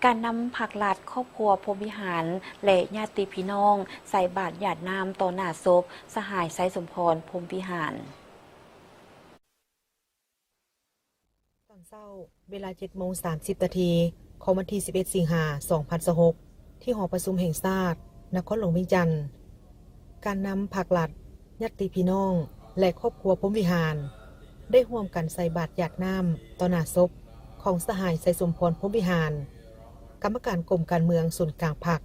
ການນຳພັກລັດ, ຄອບຄົວພົມວິຫານ ແລະ ຍາດຕິພີ່ນ້ອງ ໃສ່ບາດຢາດນ້ຳຕໍ່ໜ້າສົບ ສະຫາຍ ໄຊສົມພອນ ພົມວິຫານ. ຕອນເຊົ້າ ເວລາເຈັດໂມງສາມສິບນາທີ ຂອງວັນທີສິບເອັດ ສິງຫາ ສອງພັນຊາວຫົກ ທີ່ຫໍປະຊຸມແຫ່ງຊາດ ນະຄອນຫຼວງວຽງຈັນ, ການນຳພັກລັດ, ຍາດຕິພີ່ນ້ອງ ແລະ ຄອບຄົວພົມວິຫານ ໄດ້ຮ່ວມກັນໃສ່ບາດຢາດນ້ຳຕໍ່ໜ້າສົບຂອງສະຫາຍ ໄຊສົມພອນ ພົມວິຫານ, ກຳມະການກົມການເມືອງສູນກາງພັກ,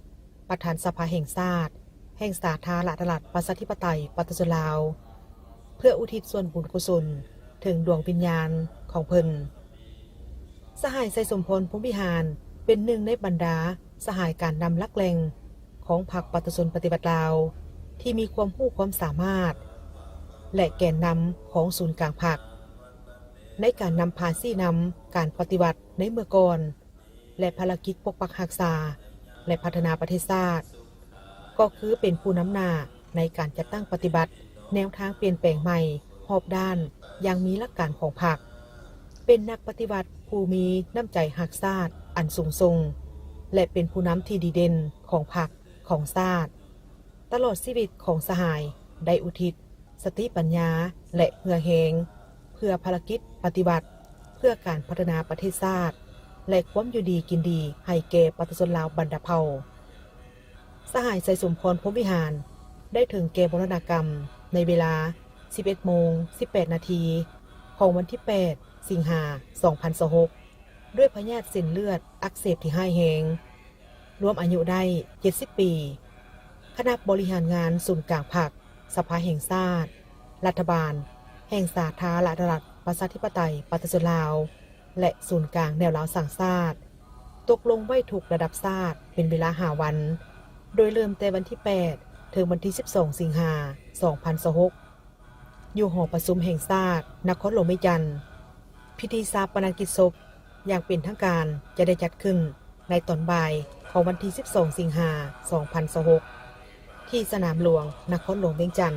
ປະທານສະພາແຫ່ງຊາດ ແຫ່ງສາທາລະນະລັດ ປະຊາທິປະໄຕ ປະຊາຊົນລາວ ເພື່ອອຸທິດສ່ວນບຸນກຸສົນເຖິງດວງວິນຍານຂອງເພິ່ນ. ສະຫາຍ ໄຊສົມພອນ ພົມວິຫານ ເປັນໜຶ່ງໃນບັນດາສະຫາຍການນຳຫຼັກແຫຼ່ງຂອງພັກປະຊາຊົນປະຕິວັດລາວ ທີ່ມີຄວາມຮູ້ຄວາມສາມາດ ແລະ ແກນນຳຂອງສູນກາງພັກ ໃນການນຳພາຊີ້ນຳການປະຕິວັດໃນເມື່ອກ່ອນ ແລະ ພາລະກິດປົກປັກຮັກສາ ແລະ ພັດທະນາປະເທດຊາດ, ກໍຄືເປັນຜູ້ນຳໜ້າໃນການຈັດຕັ້ງປະຕິບັດແນວທາງປ່ຽນແປງໃໝ່ຮອບດ້ານຢ່າງມີຫຼັກການຂອງພັກ, ເປັນນັກປະຕິວັດຜູ້ມີນ້ຳໃຈຮັກຊາດອັນສູງສົ່ງ ແລະ ເປັນຜູ້ນຳທີ່ດີເດັ່ນຂອງພັກ, ຂອງຊາດ. ຕະຫຼອດຊີວິດຂອງສະຫາຍໄດ້ອຸທິດສະຕິປັນຍາ ແລະ ເຫື່ອແຮງ ເພື່ອພາລະກິດປະຕິວັດ ເພື່ອການພັດທະນາປະເທດຊາດ ແລະ ຄວາມຢູ່ດີກິນດີໃຫ້ແກ່ປະຊາຊົນລາວບັນດາເຜົ່າ. ສະຫາຍ ໄຊສົມພອນ ພົມວິຫານ ໄດ້ເຖິງແກ່ມໍລະນະກຳໃນເວລາສິບເອັດໂມງສິບແປດນາທີ ຂອງວັນທີແປດ ສິງຫາ ສອງພັນຊາວຫົກ ດ້ວຍພະຍາດເສັ້ນເລືອດອັກເສບທີ່ຮ້າຍແຮງ. ລວມອາຍຸໄດ້ເຈັດສິບປີ. ຄະນະບໍລິຫານງານສູນກາງພັກ, ສະພາແຫ່ງຊາດ, ລັດຖະບານແຫ່ງສາທາລະນະລັດ ປະຊາທິປະໄຕ ປະຊາຊົນລາວ ແລະ ສູນກາງແນວລາວສ້າງຊາດ ຕົກລົງໄວ້ທຸກລະດັບຊາດເປັນເວລາຫ້າວັນ, ໂດຍເລີ່ມແຕ່ວັນທີແປດ ເຖິງວັນທີສິບສອງ ສິງຫາ ສອງພັນຊາວຫົກ ຢູ່ຫໍປະຊຸມແຫ່ງຊາດ ນະຄອນຫຼວງວຽງຈັນ. ພິທີຊາປະນະກິດສົບຢ່າງເປັນທາງການຈະໄດ້ຈັດຂຶ້ນໃນຕອນບ່າຍຂອງວັນທີສິບສອງ ສິງຫາ ສອງພັນຊາວຫົກ ທີ່ສະໜາມຫຼວງນະຄອນຫຼວງວຽງຈັນ.